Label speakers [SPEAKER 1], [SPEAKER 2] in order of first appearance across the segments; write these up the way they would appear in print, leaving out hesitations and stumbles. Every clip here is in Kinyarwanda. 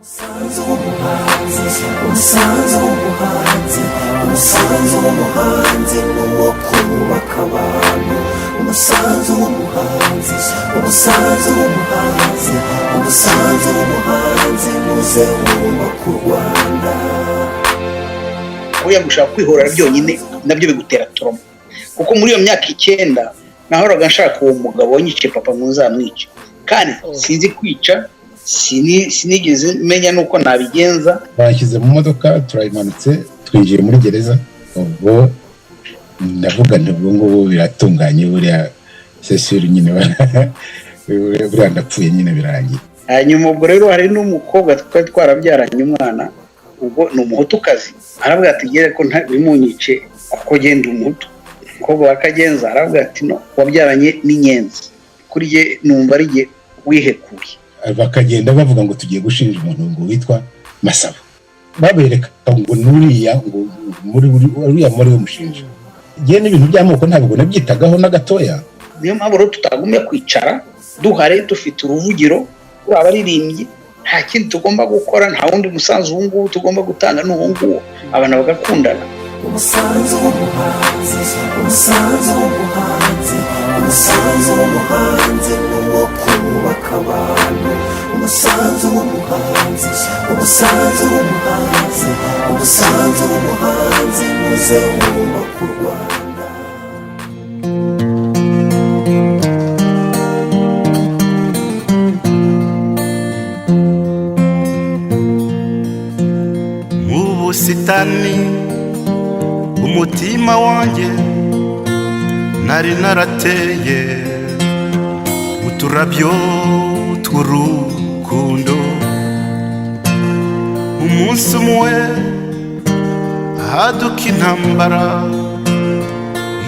[SPEAKER 1] Umusanzu w'umuhanzi, umusanzu w'umuhanzi, umusanzu w'umuhanzi ni uwo kubaka abantu. Umusanzu w'umuhanzi, umusanzu w'umuhanzi, umusanzu w'umuhanzi muze wubaka u Rwanda.
[SPEAKER 2] Buriya gushaka kwihorera byonyine nabyo bigutera trauma, kuko muri iyo myaka 9 nahoraga nshaka uwo mugabo wanyiciye papa ngo nzamwice, kandi sinzi kwica, sinigeze menya n'uko nabigenza.
[SPEAKER 3] Banshyize mu modoka, turayimanutse, twinjiye muri gereza. Ubwo ndavuga nti: "Ubwo ngubu biratunganye, buriya c'est sûr nyine, buriya ndapfuye nyine, birangiye."
[SPEAKER 2] Hanyuma ubwo rero hari n'umukobwa twari twarabyaranye umwana, ubwo ni Umuhutukazi, aravuga ati: "Gere ko ntimunyice kuko genda Umuhutu." Umukobwa wa Kagenza aravuga ati: "No wabyaranye n'inyenzi, kuri jye numva ari jye wihekuye."
[SPEAKER 3] Bakagenda bavuga ngo tugiye gushinja umuntu ngo witwa Masabo, babereka ngo nuriya, ngo muri uriya muri we mushinja. Ngewe n'ibintu by'amoko ntabwo nabyitagaho na gatoya.
[SPEAKER 2] Niyo mpamvu rero tutagumya kwicara duhare dufite uruvugiro turi abaririmbyi. Nta kindi tugomba gukora, nta wundi musanzu ubu ngubu tugomba gutanga, ni uwo nguwo, abantu bagakundana.
[SPEAKER 1] Umusanzu w'umuhanzi, umusanzu w'umuhanzi, umusanzu w'umuhanzi ni uwo kubaka abantu. Umusanzu w'umuhanzi, umusanzu w'umuhanzi, umusanzu w'umuhanzi muze wubaka u Rwanda.
[SPEAKER 4] Mu busitani umutima wanjye nari narateye uturabyo tw'urukundo. Umunsi umwe haduka intambara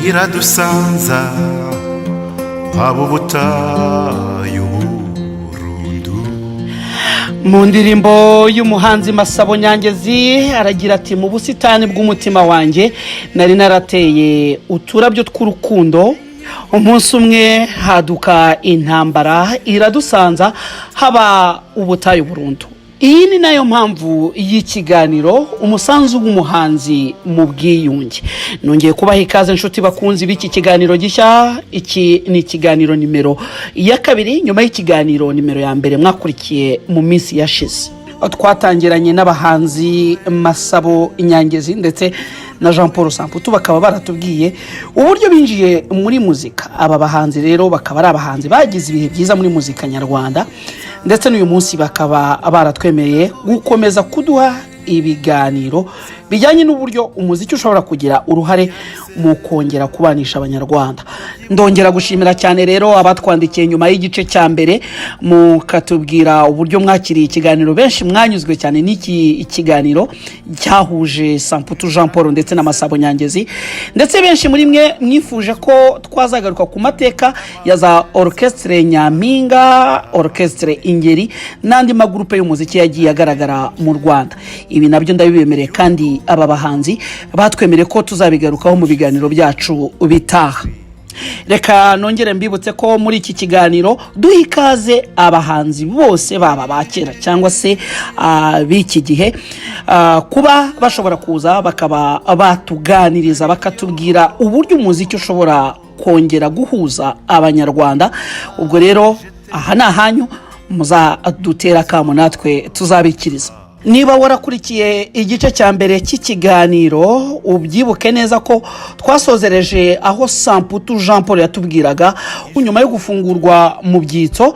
[SPEAKER 4] iradusanza, haba ubutayu burundu.
[SPEAKER 5] Mu ndirimbo y'umuhanzi Masabo Nyangezi aragira ati: "Mu busitani bw'umutima wanjye nari narateye uturabyo tw'urukundo, umunsi umwe haduka intambara iradusanza, haba ubutayu burundu." Iyi ni nayo mpamvu y'ikiganiro Umusanzu w'Umuhanzi mu Bwiyunge. Nongeye kubaha ikaze, inshuti bakunzi b'iki kiganiro gishya. Iki ni ikiganiro nimero ya kabiri, nyuma y'ikiganiro nimero ya mbere mwakurikiye mu minsi yashize. Twatangiranye n'abahanzi Masabo Nyangezi ndetse na Jean Paul Samputu, bakaba baratubwiye uburyo binjiye muri muzika. Aba bahanzi rero bakaba ari abahanzi bagize ibihe byiza muri muzika nyarwanda, ndetse n'uyu munsi bakaba baratwemereye gukomeza kuduha ibiganiro bijyanye n'uburyo umuziki ushobora kugira uruhare mu kongera kubanisha Abanyarwanda. Ndongera gushimira cyane rero abatwandikiye nyuma y'igice cya mbere, mukatubwira uburyo mwakiriye ikiganiro. Benshi mwanyuzwe cyane n'iki kiganiro cyahuje Samputu Jean Paul ndetse na Masabo Nyangezi, ndetse benshi muri mwe mwifuje ko twazagaruka ku mateka ya za Orchestre Nyampinga, Orchestre Ingeri n'andi magurupe y'umuziki yagiye agaragara mu Rwanda. Ibi nabyo ndabibemereye, kandi aba bahanzi batwemereye ko tuzabigarukaho mu biganiro byacu bitaha. Reka nongere mbibutse ko muri iki kiganiro duha ikaze abahanzi bose, baba ba kera cyangwa se b'iki gihe, kuba bashobora kuza bakaba batuganiriza, bakatubwira uburyo umuziki ushobora kongera guhuza Abanyarwanda. Ubwo rero aha ni ahanyu, muzadutera akamo natwe tuzabikiriza. Niba warakurikiye igice cya mbere cy'ikiganiro, ubyibuke neza ko twasozereje aho Samputu Jean Paul yatubwiraga nyuma yo gufungurwa mu byitso,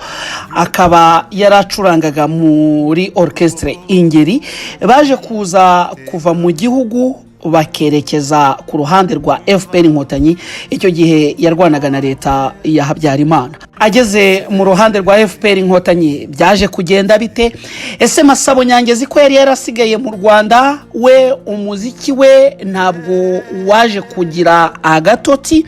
[SPEAKER 5] akaba yaracurangaga muri Orchestre Ingeri, baje kuza kuva mu gihugu bakerekeza ku ruhande rwa FPR Inkotanyi. Icyo gihe yarwanaga na leta ya Habyarimana. Ageze mu ruhande rwa FPR Inkotanyi byaje kugenda bite? Ese Masabo Nyangezi ko yari yarasigaye mu Rwanda, we umuziki we ntabwo waje kugira agatotsi?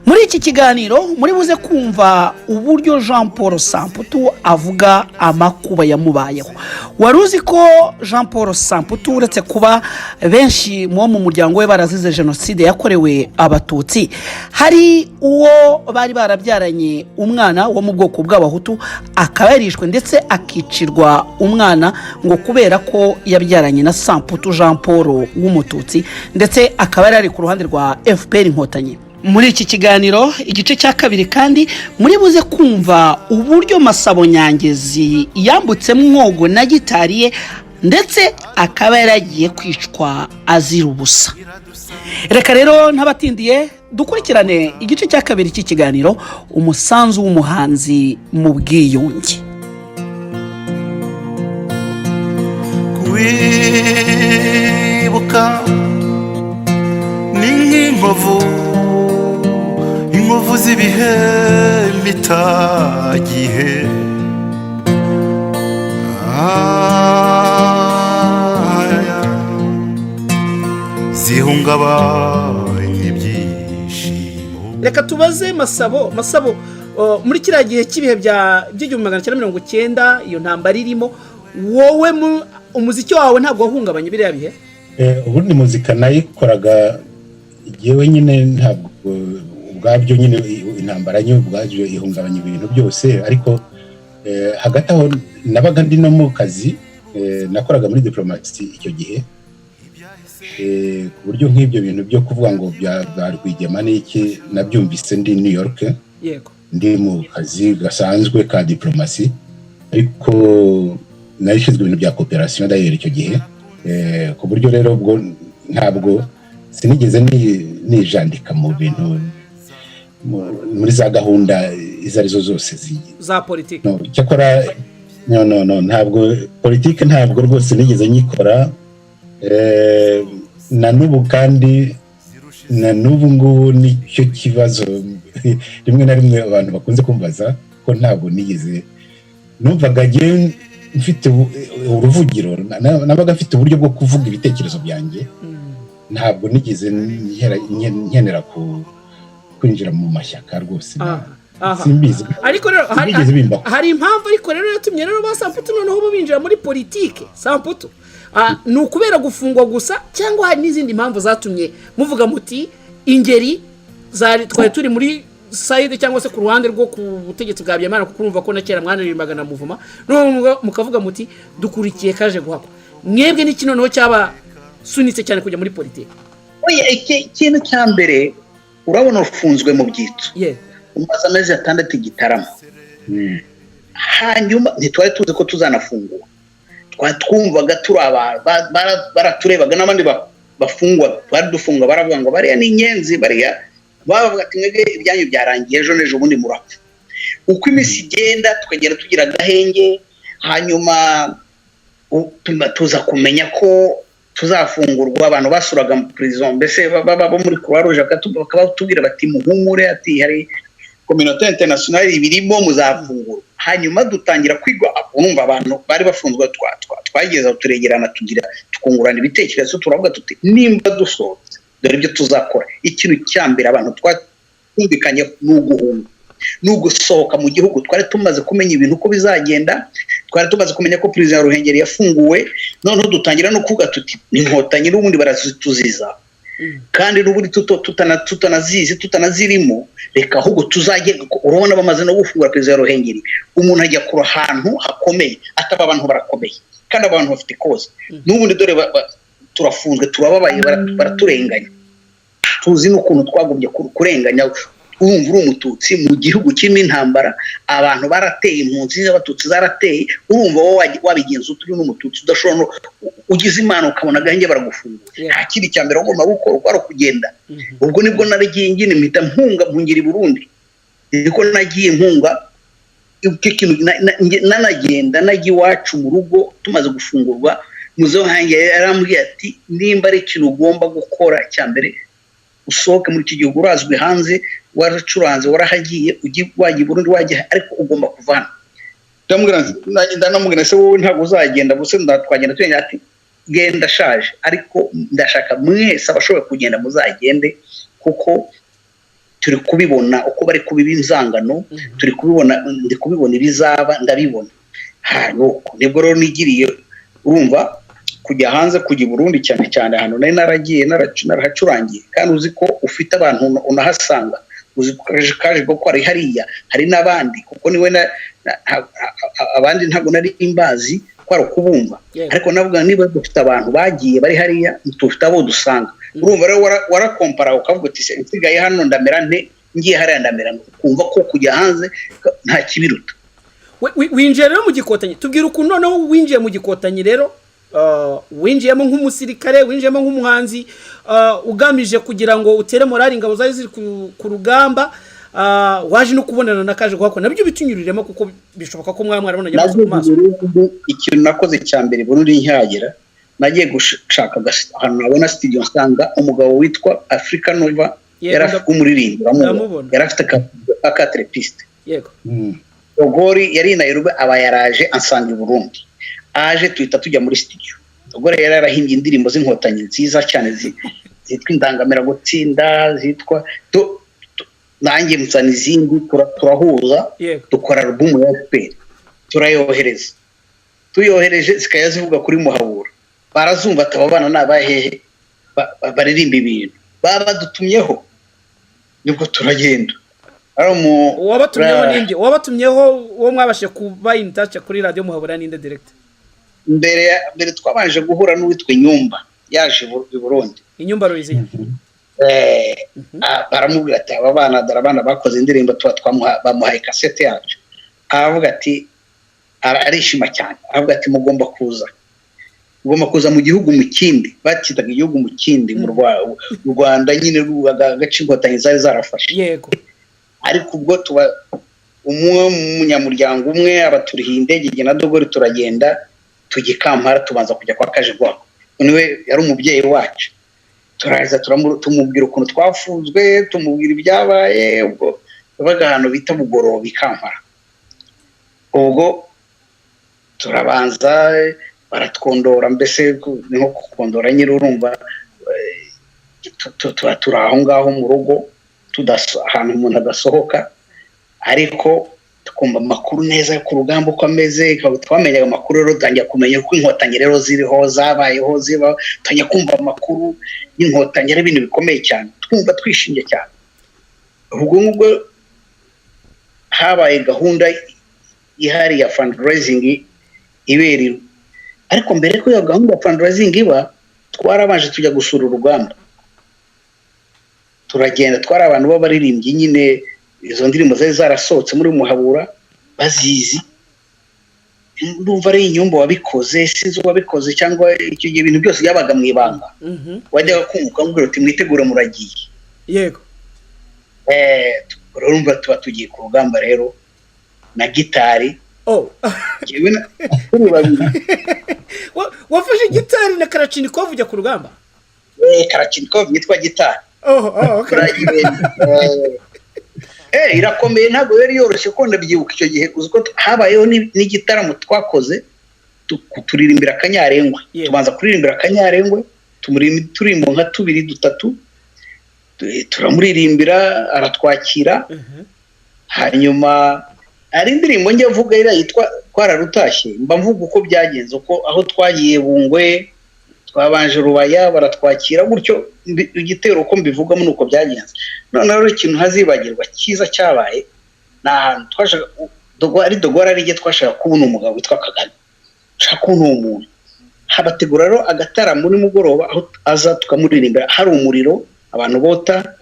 [SPEAKER 5] Muri iki kiganiro muri buze kumva uburyo Jean Paul Samputu avuga amakuba yamubayeho. Wari uzi ko Jean Paul Samputu, uretse kuba benshi mu bo mu muryango we barazize jenoside yakorewe Abatutsi, hari uwo bari barabyaranye umwana wo mu bwoko bw'Abahutu akaba yarishwe, ndetse akicirwa umwana ngo kubera ko yabyaranye na Samputu Jean Paul w'Umututsi, ndetse akaba yari ari ku ruhande rwa FPR Inkotanyi? Muri iki kiganiro igice cya kabiri kandi muri buze kumva uburyo Masabo Nyangezi yambutse Mwogo na gitari ye, ndetse akaba yaragiye kwicwa azira ubusa. Reka rero ntabatindiye, dukurikirane igice cya kabiri cy'ikiganiro "Umusanzu w'umuhanzi mu bwiyunge".
[SPEAKER 4] Kwibuka ni nk'inkovu, inkovu z'ibihe bitagihe. Ah, zihungabanya ibyishimo.
[SPEAKER 5] Reka tubaze Masabo. Masabo, muri kiriya gihe cy'ibihe bya by'igihumbi 990, iyo ntambara irimo, wowe umuziki wawe ntabwo wahungabanye biriya bihe?
[SPEAKER 3] Ubundi muzika nayikoraga yewe nyine, ntabwo ubwabyo nyine intambara nyine ubwabyo ihungabanya ibintu byose, ariko hagati aho nabaga ndi no mu kazi, nakoraga muri diplomasi icyo gihe, ku buryo nk'ibyo bintu byo kuvuga ngo bya Rwigema n'iki nabyumvise ndi New York, ndi mu kazi gasanzwe ka diplomasi, ariko nari ishinzwe ibintu bya coopération d'ailleurs icyo gihe, ku buryo rero ubwo ntabwo sinigeze nijandika mu bintu muri za gahunda izo arizo zose
[SPEAKER 5] za politiki.
[SPEAKER 3] No, cyakora no, no, no, ntabwo politiki, ntabwo rwose nigeze nyikora, na n'ubu kandi na n'ubu ngubu nicyo kibazo rimwe na rimwe abantu bakunze kumbaza, ko ntabwo nigeze numvaga njyewe mfite uruvugiro, nabaga mfite uburyo bwo kuvuga ibitekerezo byanjye. Ntabwo nigeze nkenera kwinjira mu mashyaka rwose. Simbizi.
[SPEAKER 5] Ariko rero
[SPEAKER 3] Sinigeze bimbaho.
[SPEAKER 5] hari impamvu, ariko rero yatumye rero ba Samputu noneho bo binjira muri politike. Samputu, ni ukubera gufungwa gusa cyangwa hari n'izindi mpamvu zatumye muvuga muti ingeri zari twari turi muri side cyangwa se ku ruhande rwo ku butegetsi bwa Habyarimana, kuko urumva ko na kera mwanaririmbaga na Muvuma, noneho mukavuga muti dukurikiye kaje guhakwa? Mwebwe n'iki noneho cyabasunitse cyane kujya muri politiki?
[SPEAKER 2] Oya, ikintu cya mbere, urabona ufunzwe mu byitso, umaze amezi 6 i Gitarama. Hanyuma ntitwari tuzi ko tuzanafungura, twari twumvaga turi abantu baraturebaga n'abandi bafungwa twari dufunga, baravuga ngo bariya ni inyenzi, bariya bavuga ati mwebwe ibyanyu byarangiye, ejo n'ejo bundi murapfa. Uko iminsi igenda tukagenda tugira agahenge, hanyuma tuza kumenya ko tuzafungurwa. Abantu basuraga mu prison, mbese baba bo muri Croix Rouge, bakatubwira bati muhumure, ati hari communauté internationale ibirimo, muzafungurwa. Hanyuma dutangira kwiga, urumva abantu bari bafunzwe twageze aho turegerana, tugira tukungurana ibitekerezo, turavuga tuti nimba dusohotse dore ibyo tuzakora. Ikintu cya mbere abantu twumvikanye ni uguhunga, ni ugusohoka mu gihugu. Twari tumaze kumenya ibintu uko bizagenda, twari tumaze kumenya ko perezida wa Ruhengeri yafunguwe. Noneho dutangira no kuvuga tuti inkotanyi n'ubundi barazituziza, kandi n'ubundi tutanazizi, tutanazirimo, reka ahubwo tuzajye. Urabona bamaze no gufungura perezida wa Ruhengeri, umuntu ajya kure ahantu hakomeye, ataba abantu barakomeye kandi abantu bafite koze. N'ubundi dore turafunzwe, turababaye, baraturenganya, tuzi n'ukuntu twagombye kurenganya. Urumva uri Umututsi mu gihugu kirimo intambara, abantu barateye, impunzi z'Abatutsi zarateye, urumva wowe wabigenza ute uri n'Umututsi udashobora no ugize Imana ukabona agahenge baragufungura? Nta kindi cya mbere wagomba gukora uko ari ukugenda. Ubwo nibwo naragiye ngine, mpita mpunga, mpungira i Burundi, niko nagiye mpunga icyo kintu nanagenda najya iwacu mu rugo tumaze gufungurwa. Muzehe wanjye yarambwiye ati nimba ari ikintu ugomba gukora cya mbere, usohoke muri iki gihugu, urazwi hanze, waracuranze, warahagiye, ujye wajya i Burundi, wajya, ariko ugomba kuva hano. Ndamubwira nti, nanjye ndanamubwira, se wowe ntabwo uzagenda gusa twagenda tugenda? Ati genda, ndashaje, ariko ndashaka mwese abashoboye kugenda muzagende kuko Turi kubibona uko bari kubiba inzangano, turi kubibona, ndi kubibona ibizaba, ndabibona. Ha, nuko nibwo rero nigiriye, urumva, kujya hanze, kujya i Burundi, cyane cyane ahantu nari naragiye narahacurangiye, kandi uzi ko ufite abantu unahasanga, uzi ko kaje ko ari hariya hari n'abandi, kuko niwe abandi ntabwo nari mbazi, ko ari ukubumva. Ariko navuga niba dufite abantu bagiye bari hariya, dufite abo dusanga. Urumva rero warakompara ukavuga uti: "Se, nsigaye hano ndamera nte? Ngiye hariya ndamera nte?" Ukumva ko kujya hanze nta kibiruta.
[SPEAKER 5] Winjiye rero mu gikotanyi. Tubwira ukuntu noneho winjiye mu gikotanyi rero, winjiyemo nk'umusirikare, winjiyemo nk'umuhanzi, ugamije kugira ngo utere morali ingabo zari ziri ku rugamba, waje no kubonana na Kaje Guhakwa, nabyo bitunyuriremo, kuko bishoboka ko mwaba mwarabonanye amaso ku maso.
[SPEAKER 2] Nageze i Burundi, ikintu nakoze cya mbere Burundi nkihagera, nagiye gushaka ahantu nabona studio, nsanga umugabo witwa Africa Nova. Yari afite umuririmbyi, uramubona?
[SPEAKER 5] Ndamubona.
[SPEAKER 2] Yari afite ka quatre pistes. Dogori yari i Nairobi, aba yaraje ansanga i Burundi. Aje tuhita tujya muri studio. Dogori yari yarahimbye indirimbo z'Inkotanyi nziza cyane zitwa Indangamira Gutsinda, zitwa nanjye nzana izindi, turahuza, dukora alubumu ya FPR, turayohereza. Tuyohereje zikajya zivuga kuri Muhabura, barazumva ati: "Aba bana ni abahehe baririmba ibintu baba badutumyeho?" Nibwo turagenda. Ari
[SPEAKER 5] Uwabatumyeho ninde? Uwabatumyeho, uwo mwabashe kuba in touch kuri Radiyo Muhabura, ninde direct?
[SPEAKER 2] Mbere twabanje guhura n'uwitwa Inyumba, yaje i Burundi.
[SPEAKER 5] Inyumba Ruyizinya.
[SPEAKER 2] Baramubwira ati: "Aba bana, dore abana bakoze indirimbo." Tuba bamuhaye kasete yacu, aravuga ati, arishima cyane, aravuga ati: "Mugomba kuza, mugomba kuza mu gihugu mu kindi." Bakitaga igihugu mu kindi, mu Rwanda nyine, agace Inkotanyi zari zarafashe. Ariko ubwo tuba umwe mu munyamuryango umwe abaturihiye indege, jye na Dogori turagenda, tujya i Kampala, tubanza kujya kwa Kajeguhakwa, niwe yari umubyeyi wacu. Turaza tumubwira ukuntu twafunzwe, tumubwira ibyabaye. Ubwo yabaga ahantu bita Bugoroba i Kampala. Ubwo turabanza baratwondora, mbese ni nko kukondora nyine, urumva, tuba turi aho ngaho mu rugo, ahantu umuntu adasohoka, ariko tukumva amakuru neza yo ku rugamba uko ameze. Twamenyaga amakuru rero, dutangira kumenya uko Inkotanyi rero ziriho, zabayeho, ziba, dutangira kumva amakuru y'Inkotanyi ari ibintu bikomeye cyane, twumva twishimye cyane. Ubwo ngubwo habaye gahunda ihari ya fundraising ibera, ariko mbere ko iyo gahunda ya fundraising iba, twarabanje tujya gusura urugamba. Turagenda, twari abantu b'abaririmbyi nyine, izo ndirimbo zari zarasohotse muri Muhabura bazizi. Ndumva ari Inyumba wabikoze, sinzi uwabikoze, cyangwa icyo gihe ibintu byose byabaga mu ibanga. Wajyaga kumva ukamubwira uti: "Mwitegure, muragiye." Urumva tuba tugiye ku rugamba rero na gitari. Njyewe turi babiri.
[SPEAKER 5] Wafashe gitari na karacinikov ujya ku rugamba?
[SPEAKER 2] Karachinikov yitwa gitari.
[SPEAKER 5] Oh, okay.
[SPEAKER 2] Turagenda. Irakomeye, ntabwo yari yoroshye, ko ndabyibuka icyo gihe, uzi ko habayeho n'igitaramo twakoze, turirimbira Kanyarengwe. Tubanza kuririmbira Kanyarengwe, tumuririmba uturirimbo nka tubiri dutatu, turamuririmbira, aratwakira. Hanyuma hari indirimbo njya mvuga iriya yitwa Twararutashye, mba mvuga uko byagenze, uko aho twagiye Bungwe, twabanje Rubaya, baratwakira gutyo, igitero uko mbivugamo ni uko byagenze. Noneho rero ikintu ntazibagirwa cyiza cyabaye ni ahantu twashaka ari Dogora, ari twashaka kubona umugabo witwa Kagame, dushaka kubona uwo muntu. Habategura rero agataramo nimugoroba aho aza tukamuririmbira, hari umuriro abantu bota,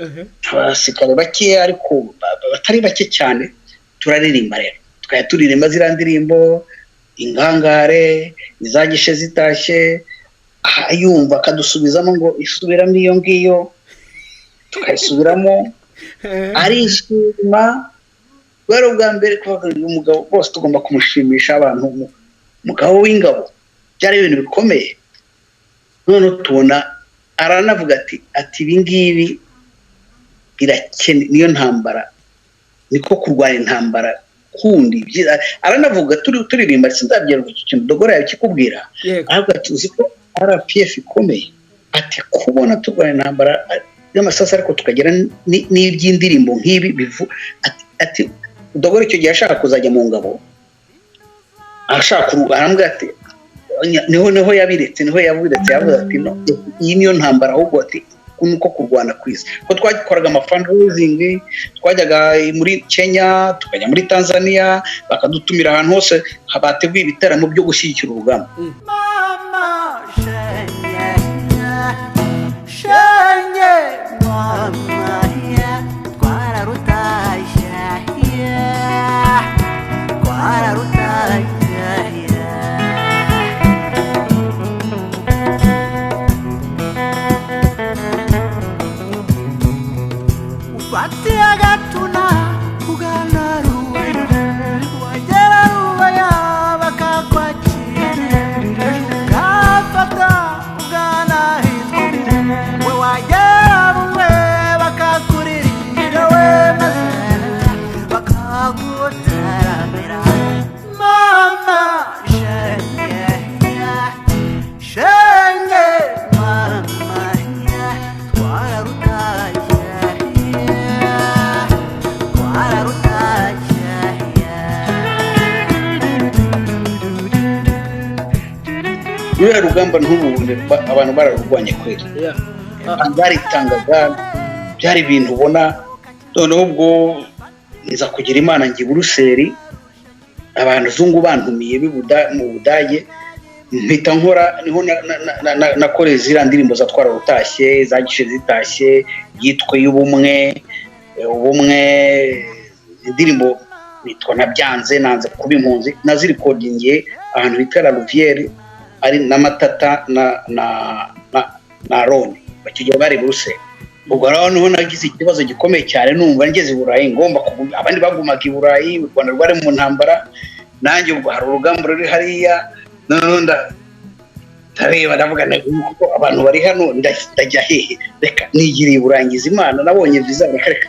[SPEAKER 2] abasirikare bakeya ariko batari bake cyane. Turaririmba rero, tukajya turirimba ziriya ndirimbo, Ingangare, Izagishe zitashye, yumva akadusubizamo ngo: "Isubiramo iyo ngiyo." Tukayisubiramo, arishima. Bwari ubwa mbere kuvuga uyu mugabo bose tugomba kumushimisha abantu, umugabo w'ingabo, byari ibintu bikomeye. Noneho tubona aranavuga ati: "Ibi ngibi birakene, niyo ntambara, niko kurwana intambara kundi." Aranavuga turirimba, sinzabyerwa icyo kintu, Dogora yakikubwira. Aravuga ati: "Uzi ko RPF ikomeye?" Ati: "Kubona turwana intambara." by'amasasu, ariko tukagira n'iby'indirimbo nk'ibi bivu. Ati de Gaulle icyo gihe ashaka kuzajya mu ngabo, ashaka, arambwira ati niho yabiretse, niho yabiretse, yavuze ati no, iyi niyo ntambara ahubwo, ati nuko kurwana kwiza ko twakoraga ama fundraising, twajyaga muri Kenya, tukajya muri Tanzania, bakadutumira ahantu hose bateguye ibitaramo byo gushyigikira urugamba.
[SPEAKER 4] Mama shenge, shenge mama, twararutashye, twararutashye. Ufatiye agatuna ugana Rubaya, wagera Rubaya bakakwakira, ugafata ugana hitwa we, wagera Bumwe bakakuririra we, maze bakagutaramira. Mama shenge, shenge mama, twararutashye, twararutashye.
[SPEAKER 2] Ruriya rugamba ntububone, abantu bararurwanye kweri. Abantu baritangaga, byari ibintu ubona. Noneho ubwo nza kugira Imana njya i Buruseli, abazungu bantumiye mu Budage, mpita nkora, niho nakoreye ziriya ndirimbo za twararutashye, zagishe zitashye, yitwa y'ubumwe, ubumwe, indirimbo nitwa nabyanze nanze kuba impunzi, nazirikodingiye ahantu bita La Louvière, ari na Matata na Roni, icyo gihe bari i Buruseli. Ubwo rero niho nagize ikibazo gikomeye cyane, numva ngeze i Burayi ngomba kuguma, abandi bagumaga i Burayi, u Rwanda rwari mu ntambara, nanjye ubwo hari urugamba ruri hariya. Noneho ndareba, ndavuga nti kuko abantu bari hano, ndajya hehe? Reka nigiriye i Burayi, ngize Imana nabonye visa, reka reka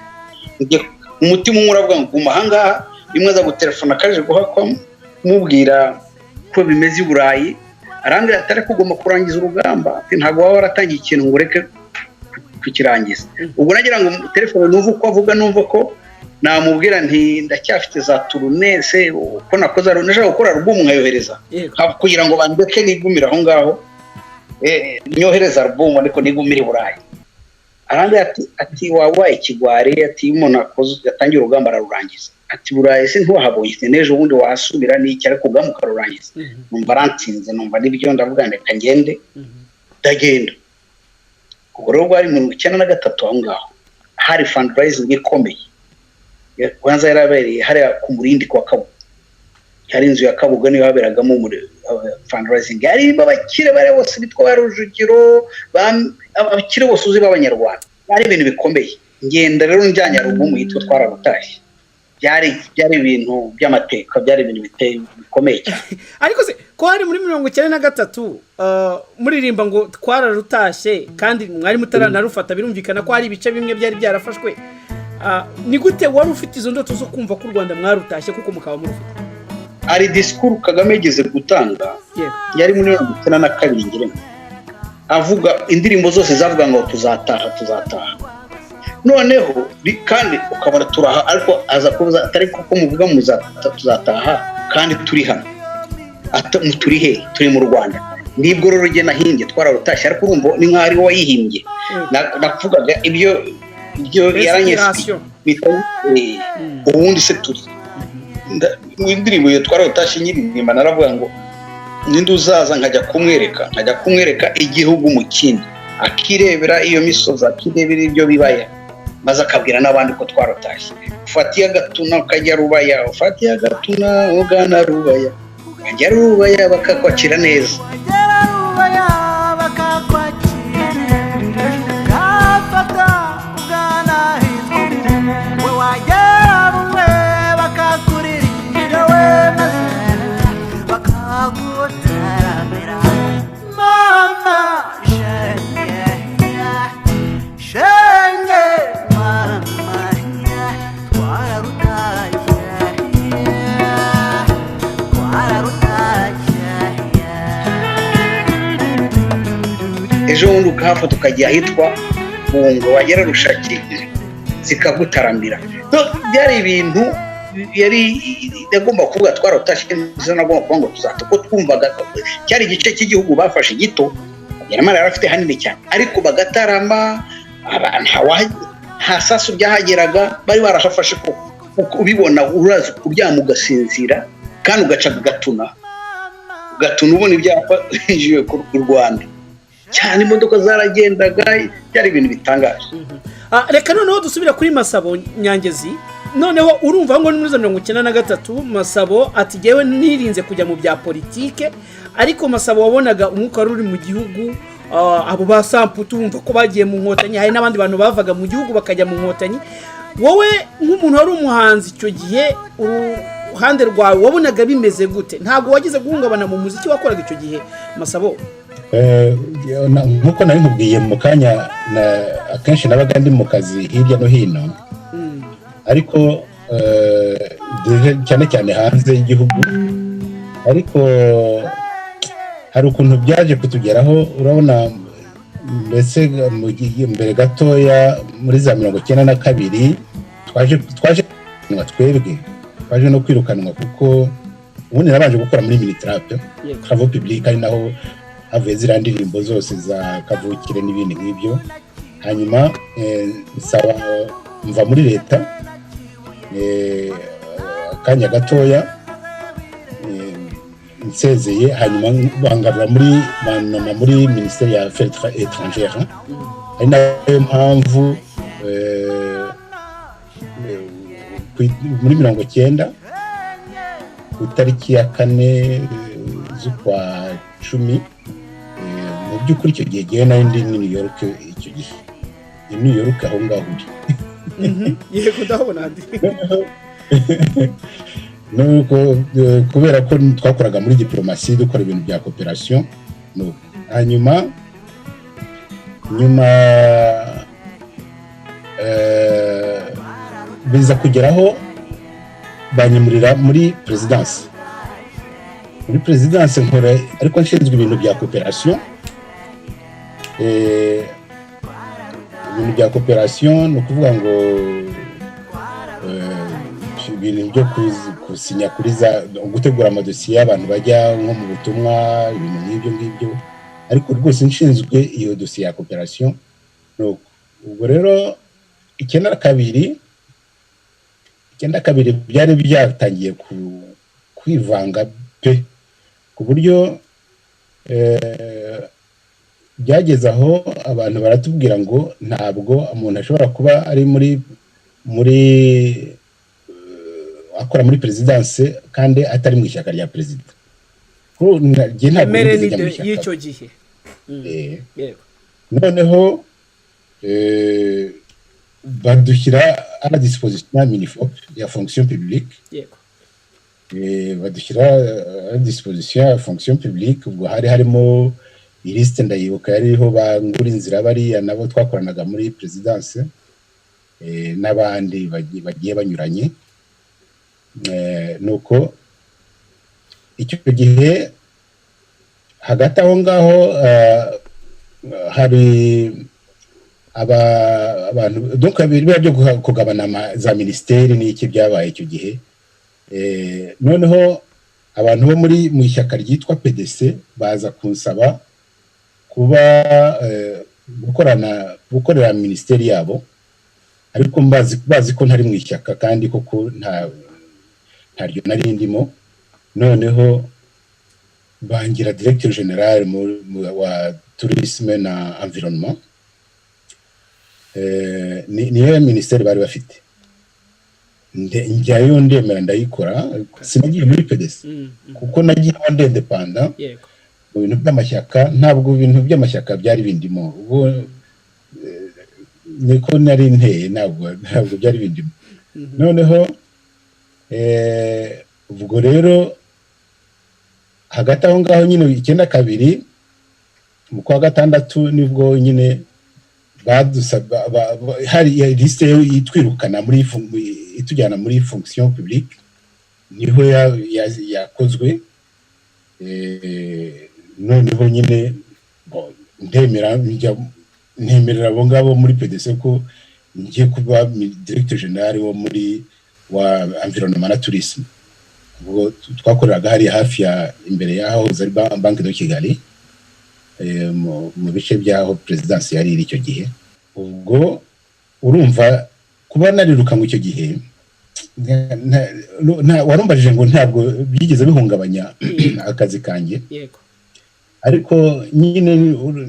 [SPEAKER 2] njye. Umutima umwe uravuga ngo guma ahangaha, rimwe aza gutelefona kaje guhakwa, mubwira ko bimeze i Burayi, arambwira ati ariko ugomba kurangiza urugamba, ati ntabwo waba waratangiye ikintu ngo ureke kukirangiza. Ubwo nagira ngo telefone numve uko avuga, numva ko namubwira nti ndacyafite za tournée se, uko nakoze, nashaka gukora album nkayohereza. Kugira ngo bandeke nigumire aho ngaho, nyohereza album ariko nigumire i Burayi. Arambwira ati wabaye ikigwari, ati iyo umuntu akoze yatangiye urugamba ararurangiza, ati Burayi se ntiwahabonye, n'ejo bundi wahasubira n'iki, ariko urugamba ukarurangiza. Numva arantsinze, numva nibyo, ndavuga reka ngende, ndagenda. Ubwo rero bwari 93 aho ngaho, hari fundraising ikomeye kwanza yarabereye hariya ku Murindi kwa Kabuga, hari inzu ya Kabuga niyo haberagamo muri fundraising, harimo abakire bari bose bitwa ba Rujugiro, abakire bose uzi b'Abanyarwanda, byari ibintu bikomeye. Ngenda rero njyanye album yitwa twararutashye, byari ibintu by'amateka, byari ibintu bikomeye cyane.
[SPEAKER 5] Ariko se ko hari muri 93, muririmba ngo twararutashye kandi mwari mutaranarufata, birumvikana ko hari ibice bimwe byari byarafashwe, ni gute wari ufite izo ndoto zo kumva ko u Rwanda mwarutashye kuko mukaba murufite?
[SPEAKER 2] Hari disikuru Kagame yigeze gutanga, yari muri 92 ngira ngo, avuga indirimbo zose zavuga ngo tuzataha, tuzataha, noneho kandi ukabona turaha, ariko aza kubuza atari kuko muvuga tuzataha kandi turi hano. Turi he? Turi mu Rwanda. Nibwo rero jye nahimbye twararutashye, ariko urumva ni nk'aho ari we wayihimbye. Navugaga ibyo yaranyesi
[SPEAKER 5] Inspiration.
[SPEAKER 2] Bita ubundi se turi mu indirimbo iyo twararutashye nyiririmba, naravuga ngo ninde uzaza nkajya kumwereka igihugu mu kindi, akirebera iyo misozi, akirebera ibyo bibaya, maze akabwira n'abandi ko twarutashye. Ufatiye agatuna ukajya Rubaya, ufatiye agatuna ugana Rubaya, ukajya Rubaya bakakwakira neza.
[SPEAKER 4] Wagera Rubaya bakakwakira, ugafata ugana hitwa we, wagera Bumwe bakakuririra we, maze bakagutaramira. Mama shenge, shenge mama, twararutashye, twararutashye.
[SPEAKER 2] Ejo bundi ukahafata ukajya ahitwa Bungwe, wagera Rushaki zikagutaramira. No, byari ibintu yari yagomba kuvuga twaratashye neza, nagomba kuvuga ngo tuzata uko twumvaga. Cyari igice cy'igihugu bafashe gito, Habyarimana yari afite hanini cyane, ariko bagatarama, nta sasu ryahageraga, bari barahafashe koko. Uko ubibona, uraza kuryama ugasinzira kandi ugaca Gatuna, Gatuna ubona ibyapa binjiye ku Rwanda cyane, imodoka zaragendaga, byari ibintu bitangaje.
[SPEAKER 5] Reka noneho dusubire kuri Masabo Nyangezi. Noneho urumva ngo ni muri za 93, Masabo ati: "Jyewe nirinze kujya mu bya politike." Ariko Masabo, wabonaga umwuka wari uri mu gihugu, abo ba Samputu wumva ko bagiye mu Nkotanyi, hari n'abandi bantu bavaga mu gihugu bakajya mu Nkotanyi. Wowe nk'umuntu wari umuhanzi icyo gihe, uruhande rwawe wabonaga bimeze gute? Ntabwo wagize guhungabana mu muziki wakoraga icyo gihe, Masabo?
[SPEAKER 3] Nk'uko nari nkubwiye mu kanya, akenshi nabaga ndi mu kazi hirya no hino, ariko cyane cyane hanze y'igihugu. Ariko hari ukuntu byaje kutugeraho, urabona, mbese mu gihe mbere gatoya muri za 92 twaje kwirukanwa, twebwe twaje no kwirukanwa, kuko ubundi nabanje gukora muri Minitrap, Travaux Publics, ari naho havuye ziriya ndirimbo zose za kavukire n'ibindi nk'ibyo. Hanyuma nsaba mva muri leta akanya gatoya, nsezeye, hanyuma bangarura muri banoma muri Minisiteri ya Affaires étrangères, ari nayo mpamvu muri 90 ku itariki ya 4 z'ukwa 10, mu by'ukuri icyo gihe ngewe nari ndi New York icyo gihe, i New York aho ngaho uri.
[SPEAKER 5] Yego, ndahabona andi.
[SPEAKER 3] Nuko kubera ko twakoraga muri diplomasi, dukora ibintu bya coopération, nuko hanyuma nyuma biza kugeraho banyimurira muri présidence. Muri présidence nkora, ariko nshinzwe ibintu bya coopération, ibintu bya coopération, ni ukuvuga ngo ibintu byo gusinya kuri za, gutegura amadosiye y'abantu bajya nko mu butumwa, ibintu nk'ibyo ngibyo, ariko rwose nshinzwe iyo dosiye ya coopération. Nuko ubwo rero 92 byari byatangiye kwivanga pe, ku buryo byageze aho abantu baratubwira ngo ntabwo umuntu ashobora kuba ari muri akora muri présidence kandi atari mu ishyaka rya perezida. Njye ntabwo nigeze njya mu
[SPEAKER 5] MRND
[SPEAKER 3] ishyaka.
[SPEAKER 5] Y'icyo gihe.
[SPEAKER 3] Noneho badushyira à la disposition ya MINIFOP, ya Fonction publique. Badushyira à la disposition ya Fonction publique. Ubwo hari harimo ilisite, ndayibuka, yari iriho ba Ngurinzira, bariya nabo twakoranaga muri présidence, n'abandi bagiye banyuranye. Nuko icyo gihe hagati aho ngaho hari abantu, donc biriya byo kugabana za minisiteri n'iki byabaye icyo gihe. Noneho abantu bo muri mu ishyaka ryitwa PDC baza kunsaba kuba gukorana, gukorera minisiteri yabo, ariko bazi ko ntari mu ishyaka, kandi koko ntaryo nari ndimo. Noneho bangira directeur général wa Tourisme na Environnement. Niyo minisiteri bari bafite. Njyayo, ndemera, ndayikora. Sinagiye muri PDC kuko nagiye ndi indépendant. Mu bintu by'amashyaka, ntabwo ibintu by'amashyaka byari bindimo. Ubwo niko nari nteye, ntabwo byari bindimo. Noneho ubwo rero hagati aho ngaho nyine 92 mu kwa gatandatu nibwo nyine badusaba hari lisite itwirukana muri itujyana muri Fonction publique, niho yakozwe. Noneho nyine ndemera njya Ntemerera abo ngabo muri PDC ko ngiye kuba directeur général wo muri wa environnement na tourisme. Ubwo twakoreraga hariya hafi ya imbere y'aho ari Banque de Kigali, mu bice by'aho présidence yari iri icyo gihe. Ubwo urumva kuba narirukanwe icyo gihe, warumbajije ngo ntabwo byigeze bihungabanya akazi kanjye.
[SPEAKER 5] Yego.
[SPEAKER 3] Ariko nyine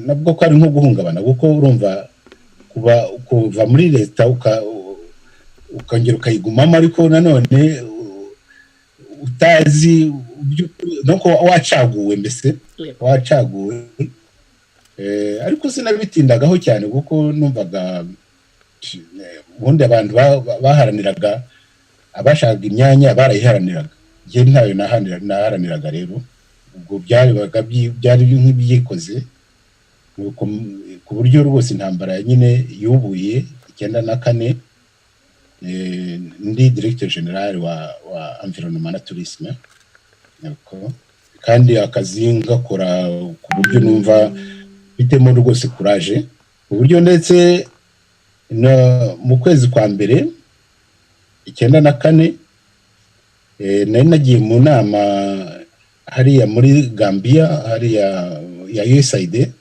[SPEAKER 3] nabwo ko ari nko guhungabana, kuko urumva kuba kuva muri leta ukongera ukayigumamo, ariko nanone utazi donc wacaguwe mbese. Wacaguwe. Ariko sinabitindagaho cyane, kuko numvaga ubundi abantu baharaniraga, abashakaga imyanya barayiharaniraga, njye ntayo naharaniraga. Rero ubwo byabaga byari nk'ibyikoze. Nuko ku buryo rwose intambara nyine yubuye 94, ndi directeur général wa environnement na tourisme. Nuko kandi akazi ngakora ku buryo numva mfitemo rwose courage, ku buryo ndetse mu kwezi kwa mbere 94, nari nagiye mu nama hariya muri Gambia, hariya ya USAID,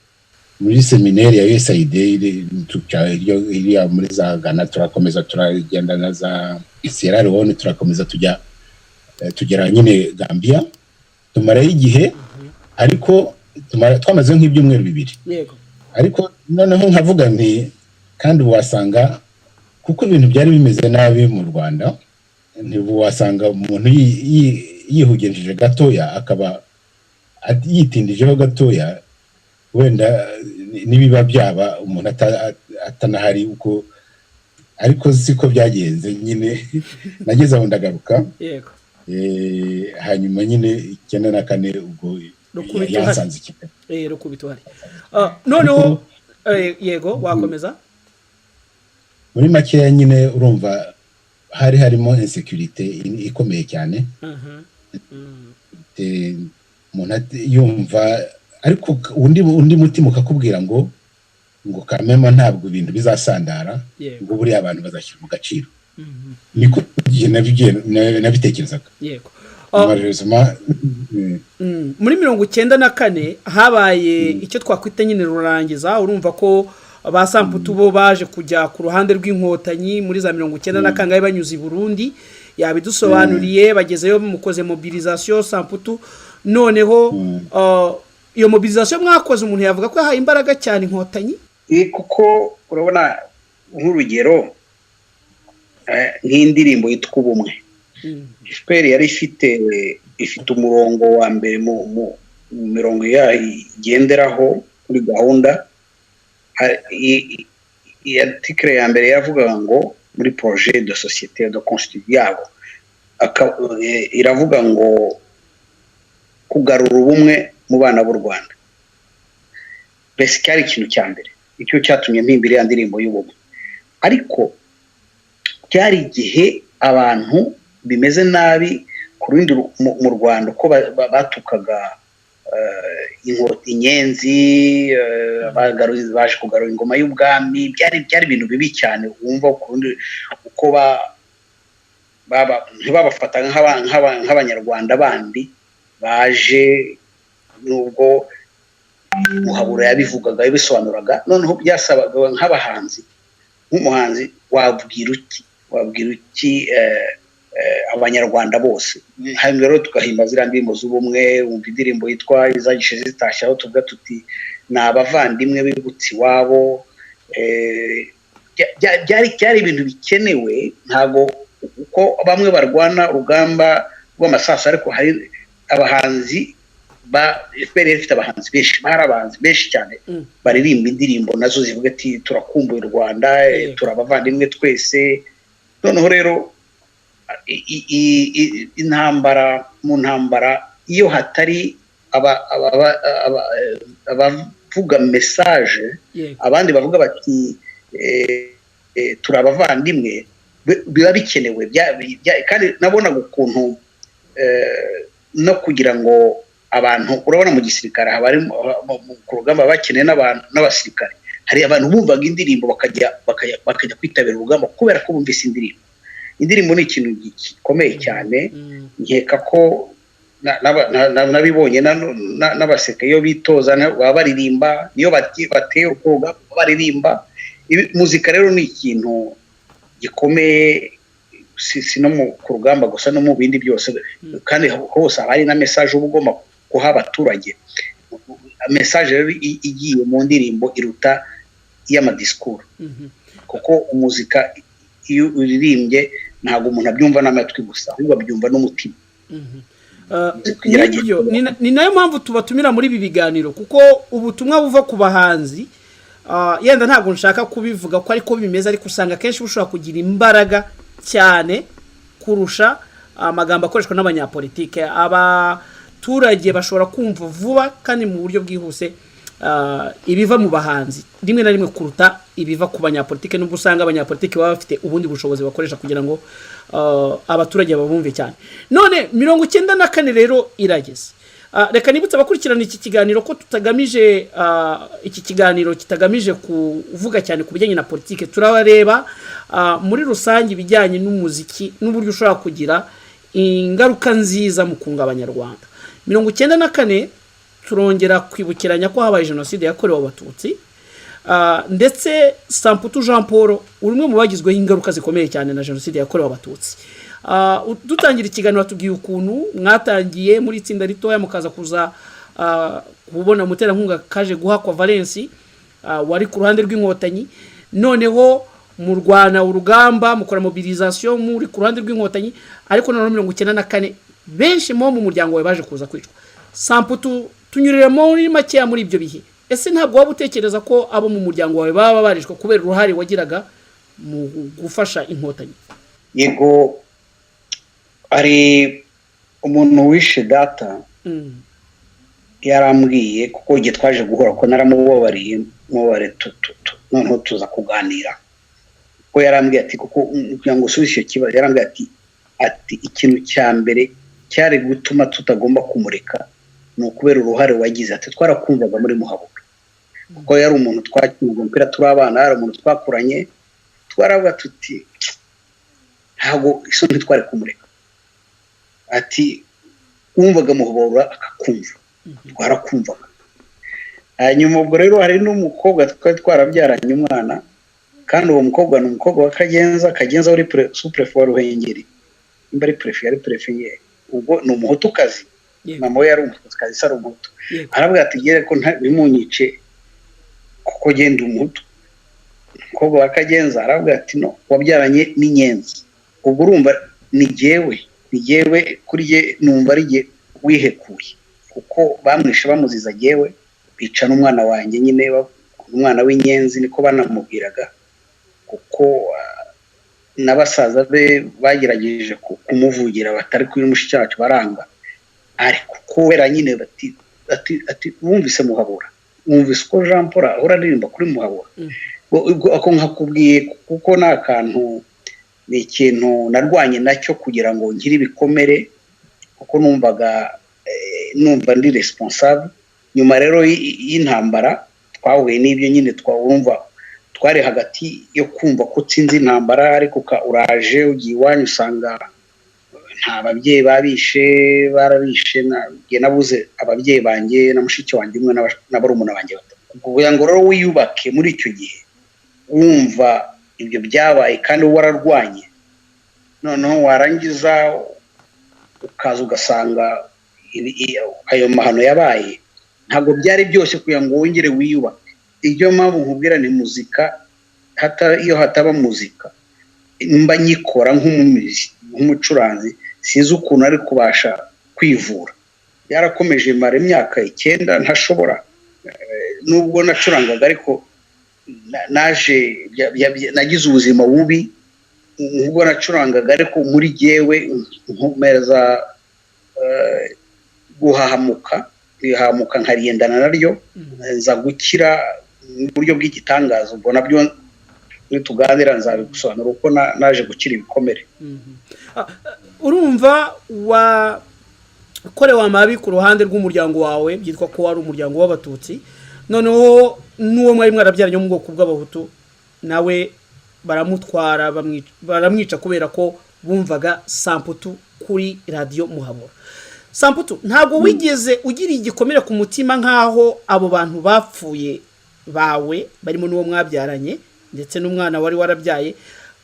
[SPEAKER 3] muri séminaire ya USAID iriya muri za Ghana, turakomeza turagenda na za Sierra Leone, turakomeza tujya, tugera nyine Gambia, tumarayo igihe, ariko twamaze nk'ibyumweru 2. Ariko noneho nkavuga nti kandi wasanga, kuko ibintu byari bimeze nabi mu Rwanda, ntiwasanga umuntu yihugenjeje gatoya, akaba yitindijeho gatoya, wenda nibiba byaba umuntu atanahari uko. Ariko siko byagenze nyine, nageze aho ndagaruka. Hanyuma nyine 94 ubwo
[SPEAKER 5] Rukubita uhari.
[SPEAKER 3] Yansanze i Kigali.
[SPEAKER 5] Rukubita uhari. Noneho yego, wakomeza.
[SPEAKER 3] Muri makeya nyine urumva hari harimo insécurité ikomeye cyane. Umuntu yumva, ariko undi mutima ukakubwira ngo kamema ntabwo ibintu bizasandara, ngo buriya abantu bazashyira mu gaciro. Niko igihe nabitekerezaga. Malheureusement,
[SPEAKER 5] Muri 94 habaye icyo twakwita nyine rurangiza. Urumva ko ba Samputu bo baje kujya ku ruhande rw'Inkotanyi muri za mirongo icyenda na kangahe, banyuze i Burundi, yabidusobanuriye. Bagezeyo mukoze mobilisation Samputu. Noneho iyo mobilisation mwakoze, umuntu yavuga ko yahaye imbaraga cyane Inkotanyi.
[SPEAKER 2] Kuko urabona nk'urugero, nk'indirimbo yitwa "Ubumwe", FPR yari ifite umurongo wa mbere mu mirongo yayo igenderaho kuri gahunda. Iyi article ya mbere yavugaga ngo muri projet de société de constitution yabo, iravuga ngo kugarura ubumwe mu bana b'u Rwanda. Mbese cyari ikintu cya mbere, icyo cyatumye mpimba iriya ndirimbo y'ubumwe. Ariko byari igihe abantu bimeze nabi ku rundi mu Rwanda, uko batukaga inyenzi, baje kugarura ingoma y'ubwami. Byari ibintu bibi cyane. Wumva ku rundi uko ntibabafata nk'Abanyarwanda bandi baje, nubwo Muhabura yabivugaga, yabisobanuraga. Noneho byasabaga nk'abahanzi, nk'umuhanzi wabwira uki Abanyarwanda bose? Hanyuma rero tugahimba ziriya ndirimbo z'ubumwe. Wumva indirimbo yitwa "Izagishe zitashye", aho tuvuga tuti ni abavandimwe bibutse iwabo. Byari ibintu bikenewe. Ntabwo uko bamwe barwana urugamba rw'amasasu, ariko hari abahanzi ba FPR yari ifite abahanzi benshi, bari abahanzi benshi cyane baririmba indirimbo nazo zivuga ati turakumbuye u Rwanda, turi abavandimwe twese. Noneho rero intambara, mu ntambara iyo hatari abavuga message, abandi bavuga bati turi abavandimwe, biba bikenewe. Kandi nabonaga ukuntu no kugira ngo abantu, urabona mu gisirikare haba harimo ku rugamba bakeneye n'abantu n'abasirikare. Hari abantu bumvaga indirimbo bakajya kwitabira urugamba kubera ko bumvise indirimbo. Indirimbo ni ikintu gikomeye cyane. Nkeka ko nabibonye n'abaseka iyo bitoza baba baririmba, niyo bateye urugamba baririmba. Muzika rero ni ikintu gikomeye, si no ku rugamba gusa, no mu bindi byose, kandi hose haba hari na message uba ugomba guha abaturage. Message rero igiye mu ndirimbo iruta iy'amadisikuru, kuko umuzika iyo uririmbye ntabwo umuntu abyumva n'amatwi gusa, ahubwo abyumva n'umutima.
[SPEAKER 5] Nibyo, ni nayo mpamvu tubatumira muri ibi biganiro, kuko ubutumwa buva ku bahanzi, yenda ntabwo nshaka kubivuga ko ariko bimeze, ariko usanga akenshi bushobora kugira imbaraga cyane kurusha amagambo akoreshwa n'abanyapolitike. Abaturage bashobora kumva vuba kandi mu buryo bwihuse ibiva mu bahanzi rimwe na rimwe kuruta ibiva ku banyapolitike, nubwo usanga abanyapolitike baba bafite ubundi bushobozi bakoresha kugira ngo abaturage babumve cyane. None 94 rero irageze. Reka nibutse abakurikirana iki kiganiro ko tutagamije, iki kiganiro kitagamije kuvuga cyane ku bijyanye na politike. Turabareba muri rusange ibijyanye n'umuziki n'uburyo ushobora kugira ingaruka nziza mu kunga Abanyarwanda. 94 turongera kwibukiranya ko habaye Jenoside yakorewe Abatutsi, ndetse Samputu Jean Paul uri umwe mu bagizweho ingaruka zikomeye cyane na Jenoside yakorewe Abatutsi. Dutangira ikiganiro batubwiye ukuntu mwatangiye muri itsinda ritoya, mukaza kuza kubona umuterankunga kaje guhakwa Valensi, wari ku ruhande rw'Inkotanyi. Noneho murwana urugamba, mukora mobilisation muri ku ruhande rw'Inkotanyi, ariko noneho 94 benshi mu muryango wawe baje kuza kwicwa. Samputu, tunyurire muri makeya muri ibyo bihe. Ese ntabwo waba utekereza ko abo mu muryango wawe baba barishwe kubera uruhare wagiraga mu gufasha Inkotanyi?
[SPEAKER 2] Yego, hari umuntu wishe data. Yarambwiye, kuko igihe twaje guhura, ko naramubabariye, mubabare, noneho tuza kuganira, ko yarambwiye ati, kuko kugira ngo usubize icyo kibazo, yarambwiye ati ikintu cya mbere cyari gutuma tutagomba kumureka ni ukubera uruhare wagize. Ati twarakumvaga muri Muhabura, kuko yari umuntu twakinaga umupira turi abana, yari umuntu twakuranye, twaravuga tuti ntabwo isoni ntitwari kumureka. Ati wumvaga Muhabura akakumva, twarakumvaga. Hanyuma ubwo rero hari n'umukobwa twari twarabyaranye umwana, kandi uwo mukobwa ni umukobwa wa Kagenza. Kagenza wari sous-préfet wa Ruhengeri, nimba ari préfet, yari préfet ye, ubwo ni Umuhutukazi. Mama we yari Umututsikazi, se ari Umuhutu. Aravuga ati gere ko ntimunyice kuko genda Umuhutu. Umukobwa wa Kagenza aravuga ati no wabyaranye n'inyenzi. Ubwo urumva ni jyewe kuri jye numva ari jye wihekuye, kuko bamwishe bamuziza jyewe, bica n'umwana wanjye nyine, umwana w'inyenzi niko banamubwiraga, kuko na basaza be bagerageje kumuvugira batari kuri mushiki wacu baranga, ariko kubera nyine bati ati wumvise Muhabura, wumvise uko Jean Paul ahora aririmba kuri Muhabura. Ubwo ako nkakubwiye kuko ni akantu, ni ikintu narwanye nacyo kugira ngo ngire ibikomere, kuko numvaga numva ndi responsable. Nyuma rero y'intambara twahuye n'ibyo nyine, twumva twari hagati yo kumva ko utsinze intambara, ariko uraje ugiye iwanyu usanga nta babyeyi babishe, barabishe. Njye nabuze ababyeyi banjye na mushiki wanjye umwe na barumuna banjye batatu. Kugira ngo rero wiyubake muri icyo gihe wumva ibyo byabaye kandi wararwanye, noneho warangiza ukaza ugasanga ayo mahano yabaye, ntabwo byari byose kugira ngo wongere wiyubake. Iyo mpamvu nkubwira ni muzika, iyo hataba muzika mba nyikora nk'umucuranzi, sinzi ukuntu ari kubasha kwivura. Byarakomeje, mara imyaka 9 ntashobora, nubwo nacurangaga, ariko naje nagize ubuzima bubi nubwo nacurangaga, ariko muri jyewe nkomeza guhahamuka, ihahamuka nkarigendana naryo, nza gukira mu buryo bw'igitangaza. Ubwo nabyo nituganira nzabigusobanura uko naje gukira ibikomere.
[SPEAKER 5] Urumva wakorewe amabi ku ruhande rw'umuryango wawe, byitwa ko wari umuryango w'Abatutsi. Noneho n'uwo mwari mwarabyaranye wo mu bwoko bw'Abahutu nawe baramutwara, baramwica kubera ko bumvaga Samputu kuri Radiyo Muhabura. Samputu, ntabwo wigeze ugira igikomere ku mutima nk'aho abo bantu bapfuye bawe, barimo n'uwo mwabyaranye ndetse n'umwana wari warabyaye,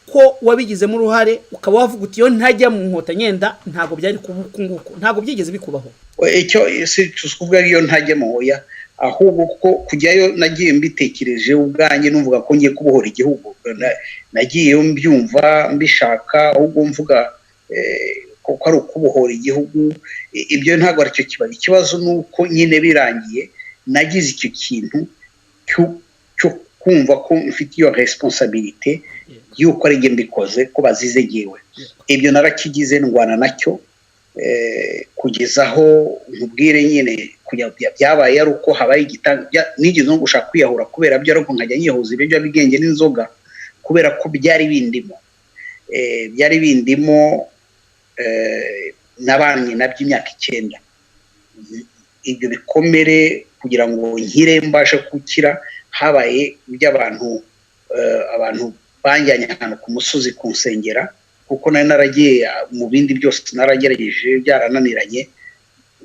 [SPEAKER 5] ko wabigizemo uruhare, ukaba wavuga uti: "Iyo ntajya mu Nkotanyi yenda ntabwo byari kuba uku nguku"? Ntabwo byigeze bikubaho?
[SPEAKER 2] Icyo si kuvuga iyo ntajyamo, oya, ahubwo ko kujyayo nagiye mbitekereje ubwanjye, numvuga ko ngiye kubohora igihugu. Nagiyeyo mbyumva, mbishaka, ahubwo mvuga ko ari ukubohora igihugu. Ibyo ntabwo aricyo kibazo. Ikibazo ni uko nyine birangiye nagize icyo kintu cyo kumva ko mfite iyo responsabilité y'uko ari njye mbikoze, ko bazize jyewe. Ibyo narakigize, ndwana nacyo kugeza aho nkubwire nyine byabaye ari uko habaye igitanga. Nigeze no gushaka kwiyahura kubera byo, ariko nkajya nyihuza ibiyobyabwenge n'inzoga kubera ko byari bindimo. Byari bindimo, nabanye nabyo imyaka 9, ibyo bikomere. Kugira ngo nkire, mbashe gukira, habaye iby'abantu, abantu banjyanye ahantu ku musozi kunsengera, kuko nari naragiye mu bindi byose, naragerageje byarananiranye.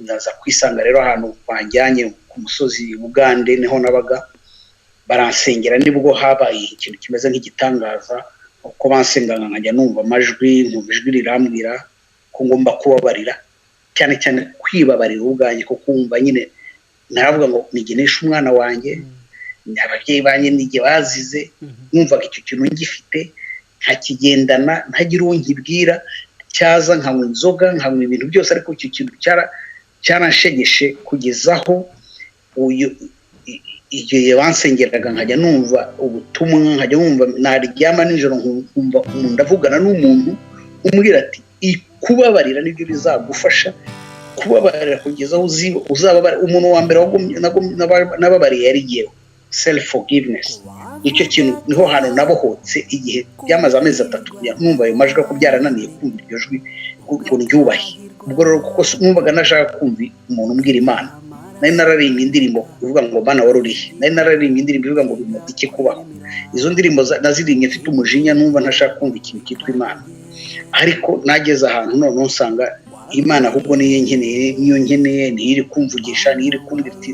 [SPEAKER 2] Ndaza kwisanga rero ahantu banjyanye ku musozi Bugande, niho nabaga, baransengera. Nibwo habaye ikintu kimeze nk'igitangaza. Uko bansengaga nkajya numva amajwi, nkumva ijwi rirambwira ko ngomba kubabarira, cyane cyane kwibabarira ubwanjye, kuko kumva nyine naravuga ngo nigeneshe umwana wanjye, ababyeyi banjye nijye bazize. Numvaga icyo kintu ngifite, nkakigendana, ntagira uwo nkibwira. Cyaza nkanywa inzoga, nkanywa ibintu byose, ariko icyo kintu cyaranshegeshe kugeza aho uyu igihe bansengeraga nkajya numva ubutumwa, nkajya numva naryama nijoro nkumva umuntu avugana n'umuntu umbwira ati: "Kubabarira nibyo bizagufasha kubabarira kugeza aho uzababara." Umuntu wa mbere nababariye yari jyewe. Self forgiveness, nicyo kintu, niho hantu nabohotse. Igihe byamaze amezi 3 numva ayo majwi, ko byarananiye kumva iryo jwi ngo ndyubahe. Ubwo rero kuko numvaga nashaka kumva umuntu umbwira Imana, nari nararimbye indirimbo ivuga ngo: "Bana, wari urihe?" Nari nararimbye indirimbo ivuga ngo: "Bimaze iki kubaho?" Izo ndirimbo nazirimbye mfite umujinya, numva ntashaka kumva ikintu cyitwa Imana. Ariko nageze ahantu noneho nsanga Imana ahubwo niyo nkeneye, niyo nkeneye, niyo iri kumvugisha, niyo iri kumbwira iti: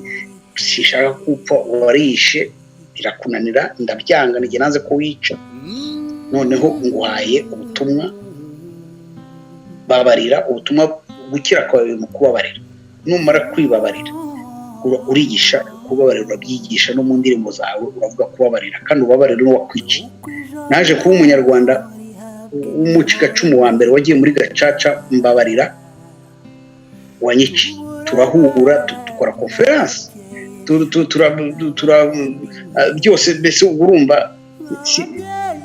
[SPEAKER 2] "Sinshaka gupfa, warishe birakunanira, ndabyanga, nijye nanze ko wica, noneho nguhaye ubutumwa, babarira." Ubutumwa, gukira kwawe biri mu kubabarira. Numara kwibabarira, urigisha kubabarira, urabyigisha no mu ndirimbo zawe, uravuga kubabarira kandi ubabarira n'uwakwiciye. Naje kuba Umunyarwanda w'umucikacumu wa mbere wagiye muri gacaca, mbabarira wanyiciye, turahura, dukora conférence, byose. Mbese ubwo urumva